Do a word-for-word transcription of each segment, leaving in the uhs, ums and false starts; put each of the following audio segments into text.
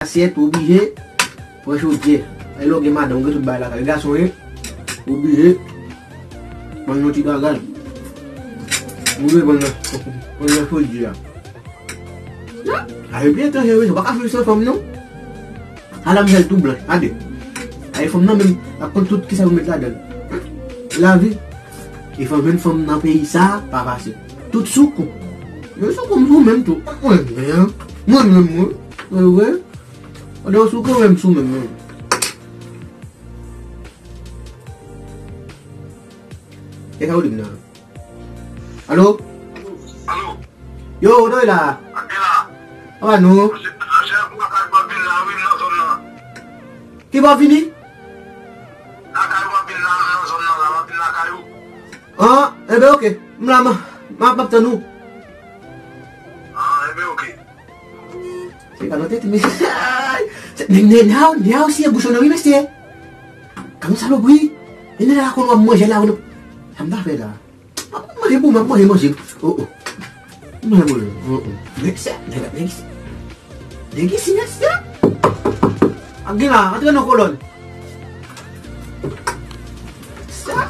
Asyèt, ou oblije pran chodyè. E lè w gen madanm, ou gen tout bagay lakay. Gason ye, ou oblije pran yon ti bagay. Ou oblije pran nan, pran nan chodyè a. A, epi etranje, wi, ou pa ka viv san fanm, non. Ala m fè l tou blanch, gade. Ay, fanm nan menm, l ap konn tout kisa pou met ladan l. Lavi. E fanm, jwenn fanm nan peyi sa, pa fasil. Tout sou kou. Yo sou kou m sou menm tou. Mwen menm, mwen menm, mwen. Mwen, mwen. Pandan w sou kou, mwen sou menm, mwen. E sa w di m nan? Alo? Alo? Yo, w la? Antre la. Apa nou? Monchè, monchè, m lakay m ap vin la, wi, m nan zòn nan. Ki bò w vini? Lakay m ap vin la, m nan zòn nan la, m ap vin lakay ou. An, enben, oke. M la, m, m ap, m ap tann ou. An, enben, oke. Se ka nan tèt, mesye. Nèg, nèg, nèg, nèg, nèg, se gouchon nan, wi, mesye. Kòm salopri. E nèg la konn w ap manje la, ou nan. Sa m ta fè la? M ap manje pou mwen, m ap manje, manje. Oh, oh. M manje pou mwen. Oh, oh. Nèg sa, nèg, nèg sa. Nèg isi, nèg sa. Ak gen la, antre nan kolòn. Sa.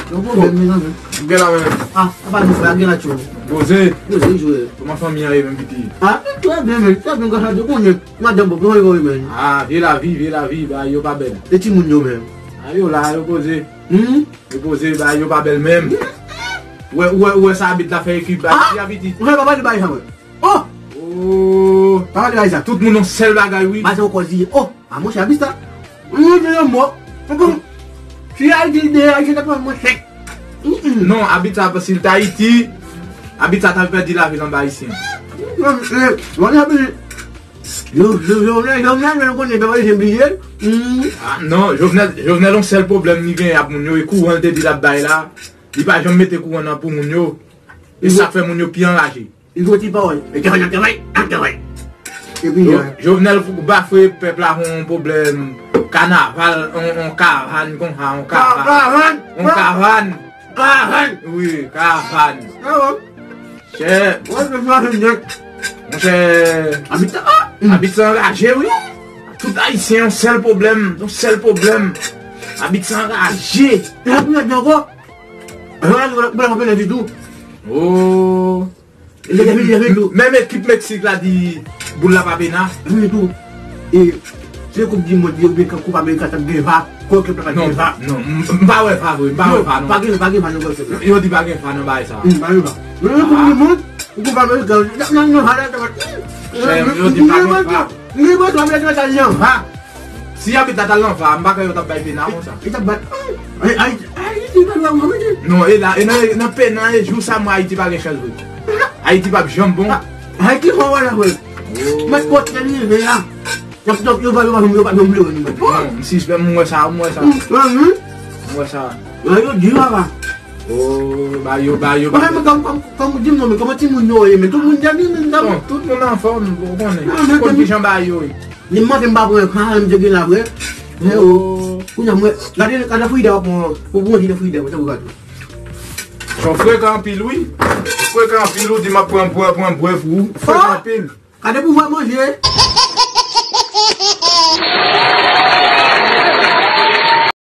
Yon pwoblèm, mezanmi. Gen la, men. Ah, apa nou fè, gen la, tchou. Poze. Poze, jwe. Kòman fanmi an ye, menm, piti? Ah, trè byen, men. Trè byen, gras a Dye, konnen. Madanm, bon, kòman yo ye, men? Ah, vye lavi, vye lavi, bagay yo pa bèl. E timoun yo, men? Ah, yo la, yo poze. Hmm? Yo poze, bagay yo pa bèl menm. Ou wè, ou wè, ou wè sa abit la fè ekip ba ti abiti. Ou wè papa li bay sa mwen. Oh! Oh! Papa li bay sa. Tout moun yon sèl bagay, wi. Bay sa yon kòz li ye. Oh! A monchè abit sa. Mwen te yon mò. Mwen konn. Si Ayiti li de Ayiti ta pran mwen sèk. Non, abit sa si l t Ayiti, abit sa t al pèdi lavi l anba Ayisyen. Non, eh, mwen abit. Yo, yo, Jovenel, Jovenel, men nou konnen, pèp ayisyen bliye l. Hmm. Ah, non, Jovenel, Jovenel, yon sèl pwoblèm li genyen ak moun yo, e kouran l te di l ap bay la, li pa janm mete kouran nan pou moun yo. E sa k fè moun yo pi anraje. Li gon ti pawòl. E travay, ap travay, ap travay. Epi, Jo-, eh, Jovenel bafwe pèp la yon pwoblèm kanaval, yon, yon karavàn konsa, yon karavàn. Karavàn? Yon karavàn. Karavàn? Wi, karavàn. Ah bon? Chè. Wè, se sa, se nèt. Monchè. Abit sa, ah! Abit sa anraje, wi. Tout Ayisyen, yon sèl pwoblèm, yon sèl pwoblèm. Abit sa anraje. E sa pou nèt ankò. E sa pou nèt ankò. Oh. Menm ekip Meksik la di boul la pa pena. Vini tou. E se koup di mond li oubyen koup Amerika t ap gen va, kò ekip la pa t gen va. Non, non, m, m pa wè va vre, m pa wè va non. Pa gen, pa gen va nan kò ekip la. Yo di pa gen va nan bagay sa. Hmm, pa gen va. Men koup di mond, koup Amerika, nan, nan, nan, va la, ta va. Yo di pa gen va. Li mwen tou, Amerika ta li an va. Si abit la t al nan va, m pa kwè yo t ap bay pena konsa. Li t ap bay. Ay, ay, ay, li pa dwa mwen, wi. Non, e la, e nan, nan pena, e jou sa, mwen Ayiti pa gen chans vre. Ayiti p ap janm bon. Ayiti fò wè la, vre. Oh. Mèt pòt nan rive la. Y ap, yo pa, yo pa, yo pa, yo pa, yo pa, non, m sispèk, m wè sa, m wè sa. M wè sa. Yo di, papa. Oh, ba yo, ba yo, ba yo. Kòm, kòm, kòm, kòm di m non, men kòman timoun yo ye, men tout moun dèmi, men dèmi. Bon, tout moun anfòm, ou konnen. Konn kijan ba yo ye. Li mande m pa pran karen m te gen la vre. Men o, kounye a mwen, gade, gade frida w ap pran, ou pran ti nan frida w, tankou gato. Son frekan anpil, wi. Frekan anpil, ou di m ap pran bwè, pran bwè pou ou. Frekan anpil. Gade pouvwa manje.